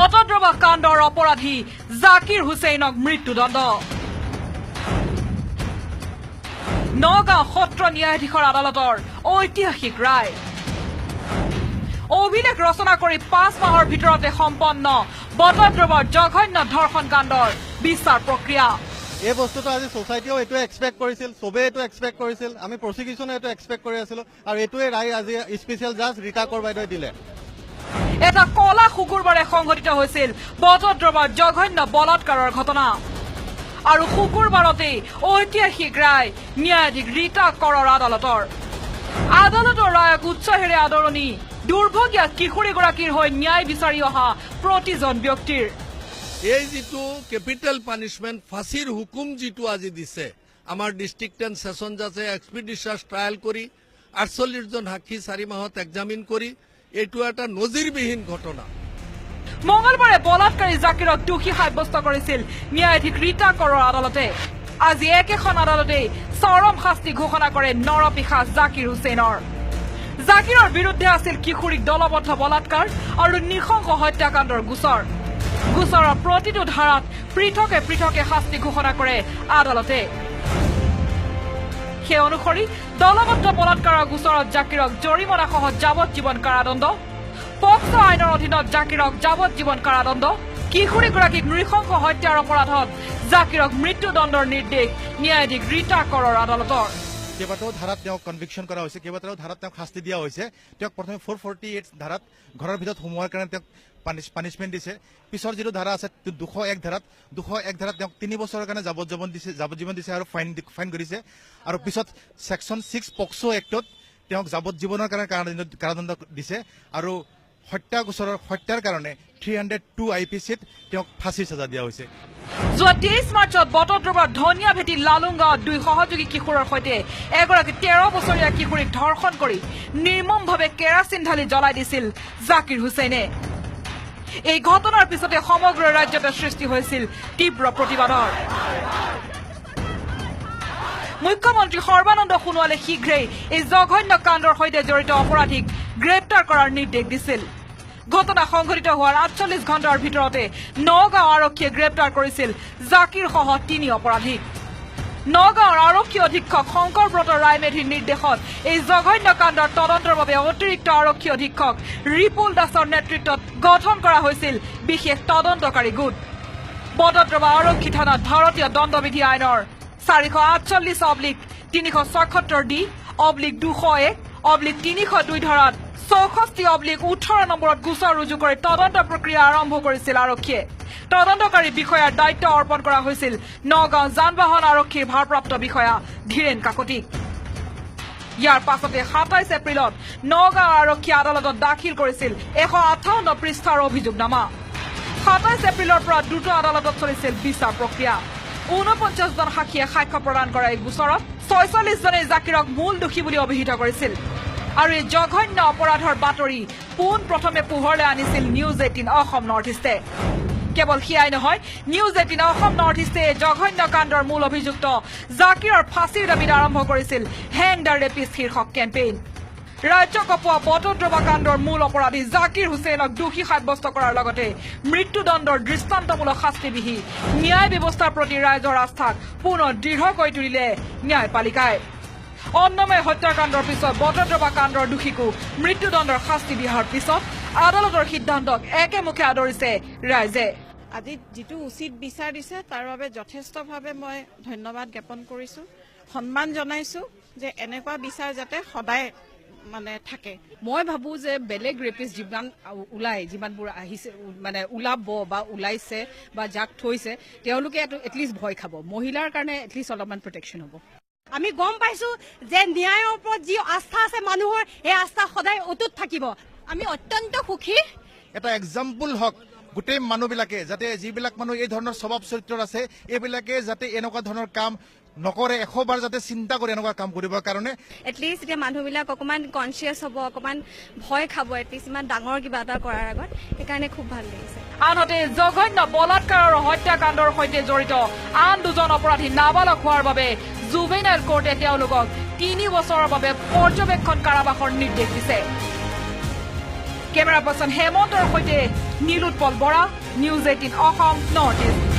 বটদ্ৰৱা কাণ্ডৰ অপৰাধী জাকিৰ হুছেইনক মৃত্যুদণ্ড। নগাঁও সত্ৰ ন্যায়াধীশৰ আদালতৰ ঐতিহাসিক ৰায়। অভিলেখ ৰচনা কৰি 5 মাহৰ ভিতৰতে সম্পন্ন বটদ্ৰৱাৰ জঘন্য ধৰ্ষণ কাণ্ডৰ বিচাৰ প্ৰক্ৰিয়া। এই বস্তুটো আজি ছ'চাইটিয়েও এইটোৱে এক্সপেক্ট কৰিছিল, চবেই এইটো এক্সপেক্ট কৰিছিল, আমি প্ৰচিকিউশ্যনে এইটো এক্সপেক্ট কৰি আছিলো আৰু এইটোৱে ৰায় আজি স্পেচিয়েল জাজ ৰীতা কৰ বাইদেৱে দিলে। এটা কলা শুকুৰবাৰে সংঘটিত হৈছিল বটদ্ৰৱাৰ জঘন্য বলাৎকাৰৰ ঘটনা আৰু শুকুৰবাৰতেই ঐতিহাসিক ৰায় ন্যায়াধীশ ৰীতা কৰৰ আদালতৰ। আদালতৰ ৰায়ক উৎসাহেৰে আদৰণি দুৰ্ভগীয়া কিশোৰীগৰাকীৰ হৈ ন্যায় বিচাৰি অহা প্ৰতিজন ব্যক্তিৰ। এই যিটো কেপিটেল পানিছমেণ্ট, ফাঁচীৰ হুকুম যিটো আজি দিছে, আমাৰ ডিষ্ট্ৰিক্ট এণ্ড ছেছন জাজে এক্সপিডিচিয়াছ ট্ৰায়েল কৰি 48জন সাক্ষী 4 মাহত এক্সামিন কৰি, এইটো এটা নজিৰবিহীন ঘটনা। মঙলবাৰে বলাৎকাৰী জাকিৰক দোষী সাব্যস্ত কৰিছিল ন্যায়াধীশ ৰীতা কৰৰ আদালতে। আজি একেখন আদালতেই চৰম শাস্তি ঘোষণা কৰে নৰপিশাচ জাকিৰ হুছেইনৰ। জাকিৰৰ বিৰুদ্ধে আছিল কিশোৰীক দলবদ্ধ বলাৎকাৰ আৰু নৃশংস হত্যাকাণ্ডৰ গোচৰ। গোচৰৰ প্ৰতিটো ধাৰাত পৃথকে পৃথকে শাস্তি ঘোষণা কৰে আদালতে। সেই অনুসৰি দলবদ্ধ বলাৎকাৰৰ গোচৰত জাকিৰক জৰিমনাসহ যাৱজ্জীৱন কাৰাদণ্ড, পক্সো আইনৰ অধীনত জাকিৰক যাৱজ্জীৱন কাৰাদণ্ড, কিশোৰীগৰাকীক নৃশংস হত্যাৰ অপৰাধত জাকিৰক মৃত্যুদণ্ডৰ নিৰ্দেশ ন্যায়াধীশ ৰীতা কৰৰ আদালতৰ। কেইবাটাও ধাৰাত তেওঁক কনভিকশ্যন কৰা হৈছে, কেইবাটাও ধাৰাত তেওঁক শাস্তি দিয়া হৈছে। তেওঁক প্ৰথমে 448 ধাৰাত ঘৰৰ ভিতৰত সোমোৱাৰ কাৰণে তেওঁক পানিছমেণ্ট দিছে। পিছৰ যিটো ধাৰা আছে 201 ধাৰাত, 201 ধাৰাত তেওঁক 3 বছৰৰ কাৰণে যাৱজ্জীৱন দিছে আৰু ফাইন কৰিছে। আৰু পিছত ছেকশ্যন 6 পক্সো এক্টত তেওঁক যাৱজ্জীৱনৰ কাৰণে কাৰাদণ্ড দিছে আৰু হত্যা গোচৰৰ হত্যাৰ কাৰণে 302 আই পি চিত তেওঁক ফাঁচীৰ সাজা দিয়া হৈছে। যোৱা 23 মাৰ্চত বটদ্ৰৱাৰ ধনিয়াভেটি লালুং গাঁৱত দুই সহযোগী কিশোৰৰ সৈতে এগৰাকী 13 বছৰীয়া কিশোৰীক ধৰ্ষণ কৰি নিৰ্মমভাৱে কেৰাচিন ঢালি জ্বলাই দিছিল জাকিৰ হুছেইনে। এই ঘটনাৰ পিছতে সমগ্ৰ ৰাজ্যতে সৃষ্টি হৈছিল তীব্ৰ প্ৰতিবাদৰ। মুখ্যমন্ত্ৰী সৰ্বানন্দ সোণোৱালে শীঘ্ৰেই এই জঘন্য কাণ্ডৰ সৈতে জড়িত অপৰাধীক গ্ৰেপ্তাৰ কৰাৰ নিৰ্দেশ দিছিল। ঘটনা সংঘটিত হোৱাৰ 48 ঘণ্টাৰ ভিতৰতে নগাঁও আৰক্ষীয়ে গ্ৰেপ্তাৰ কৰিছিল জাকিৰসহ 3 অপৰাধীক। নগাঁৱৰ আৰক্ষী অধীক্ষক শংকৰব্ৰত ৰায়মেধিৰ নিৰ্দেশত এই জঘন্য কাণ্ডৰ তদন্তৰ বাবে অতিৰিক্ত আৰক্ষী অধীক্ষক ৰিপুল দাসৰ নেতৃত্বত গঠন কৰা হৈছিল বিশেষ তদন্তকাৰী গোট। বটদ্ৰৱা আৰক্ষী থানাত ভাৰতীয় দণ্ডবিধি আইনৰ 448/376 ডি অব্লিক 201 অব্লিক 302 ধাৰাত 64/18 নম্বৰত গোচৰ ৰুজু কৰি তদন্ত প্ৰক্ৰিয়া আৰম্ভ কৰিছিল আৰক্ষীয়ে। তদন্তকাৰী বিষয়াৰ দায়িত্ব অৰ্পণ কৰা হৈছিল নগাঁও যান বাহন আৰক্ষীৰ ভাৰপ্ৰাপ্ত বিষয়া ধীৰেণ কাকতিক। ইয়াৰ পাছতে 27 এপ্ৰিলত নগাঁও আৰক্ষী আদালতত দাখিল কৰিছিল 158 পৃষ্ঠাৰ অভিযোগনামা। 27 এপ্ৰিলৰ পৰা দ্ৰুত আদালতত চলিছিল বিচাৰ প্ৰক্ৰিয়া। 49 জন সাক্ষীয়ে সাক্ষ্য প্ৰদান কৰা এই গোচৰত 46 জনে জাকিৰক মূল দোষী বুলি অভিহিত কৰিছিল। আৰু এই জঘন্য অপৰাধৰ বাতৰি পোন প্ৰথমে পোহৰলৈ আনিছিল নিউজ 18 অসম নৰ্থ ইষ্টে। কেৱল সেয়াই নহয়, নিউজ 18 অসম নৰ্থ ইষ্টে এই জঘন্য কাণ্ডৰ মূল অভিযুক্ত জাকিৰৰ ফাঁচীৰ দাবীত আৰম্ভ কৰিছিল হেং the rapist শীৰ্ষক কেম্পেইন। ৰাজ্য কপোৱা বটদ্ৰৱা কাণ্ডৰ মূল অপৰাধী জাকিৰ হুছেইনক দোষী সাব্যস্ত কৰাৰ লগতে মৃত্যুদণ্ডৰ দৃষ্টান্তমূলক শাস্তি বিহি ন্যায় ব্যৱস্থাৰ প্ৰতি ৰাইজৰ আস্থাক পুনৰ দৃঢ় কৰি তুলিলে ন্যায়পালিকাই। অন্নময় হত্যাকাণ্ডৰ পিছত বটদ্ৰৱা কাণ্ডৰ দোষীকো মৃত্যুদণ্ডৰ শাস্তি বিহাৰ পিছত আদালতৰ সিদ্ধান্তক একেমুখে আদৰিছে ৰাইজে। আজি যিটো উচিত বিচাৰ দিছে তাৰ বাবে যথেষ্টভাৱে মই ধন্যবাদ জ্ঞাপন কৰিছো, সন্মান জনাইছো যে এনেকুৱা বিচাৰ যাতে সদায় মানে থাকে। মই ভাবো যে বেলেগ ৰেপিষ্ট যিমান ওলাই, যিমানবোৰ আহিছে, মানে ওলাব বা ওলাইছে বা যাক থৈছে, তেওঁলোকে এটলিষ্ট ভয় খাব। মহিলাৰ কাৰণে এটলিষ্ট অলপমান প্ৰটেকশ্যন হ'ব। আমি গম পাইছো যে ন্যায়ৰ ওপৰত যি আস্থা আছে মানুহৰ, সেই আস্থা সদায় অটুট থাকিব। আমি অত্যন্ত সুখী। এটা এক্সাম্পল হওক গোটেই মানুহবিলাকে, যাতে যিবিলাক মানুহ এই ধৰণৰ স্বভাৱ চৰিত্ৰৰ আছে, এইবিলাকে যাতে এনেকুৱা ধৰণৰ কাম নকৰে, 100 বাৰ যাতে চিন্তা কৰে এনেকুৱা কাম কৰিবৰ কাৰণে। এটলিষ্ট এতিয়া মানুহবিলাক অকণমান কনচিয়াছ হ'ব, অকণমান ভয় খাব এটলিষ্ট ইমান ডাঙৰ কিবা এটা কৰাৰ আগত, সেইকাৰণে খুব ভাল লাগিছে। আনহাতে জঘন্য বলাৎকাৰ আৰু হত্যাকাণ্ডৰ সৈতে জড়িত আন দুজন অপৰাধী নাবালক হোৱাৰ বাবে জুভেনাইল কোৰ্টে তেওঁলোকক 3 বছৰৰ বাবে পৰ্যবেক্ষণ কাৰাবাসৰ নিৰ্দেশ দিছে। কেমেৰা পাৰ্চন হেমন্তৰ সৈতে Nilotpal Bora, news 18 Assam north east.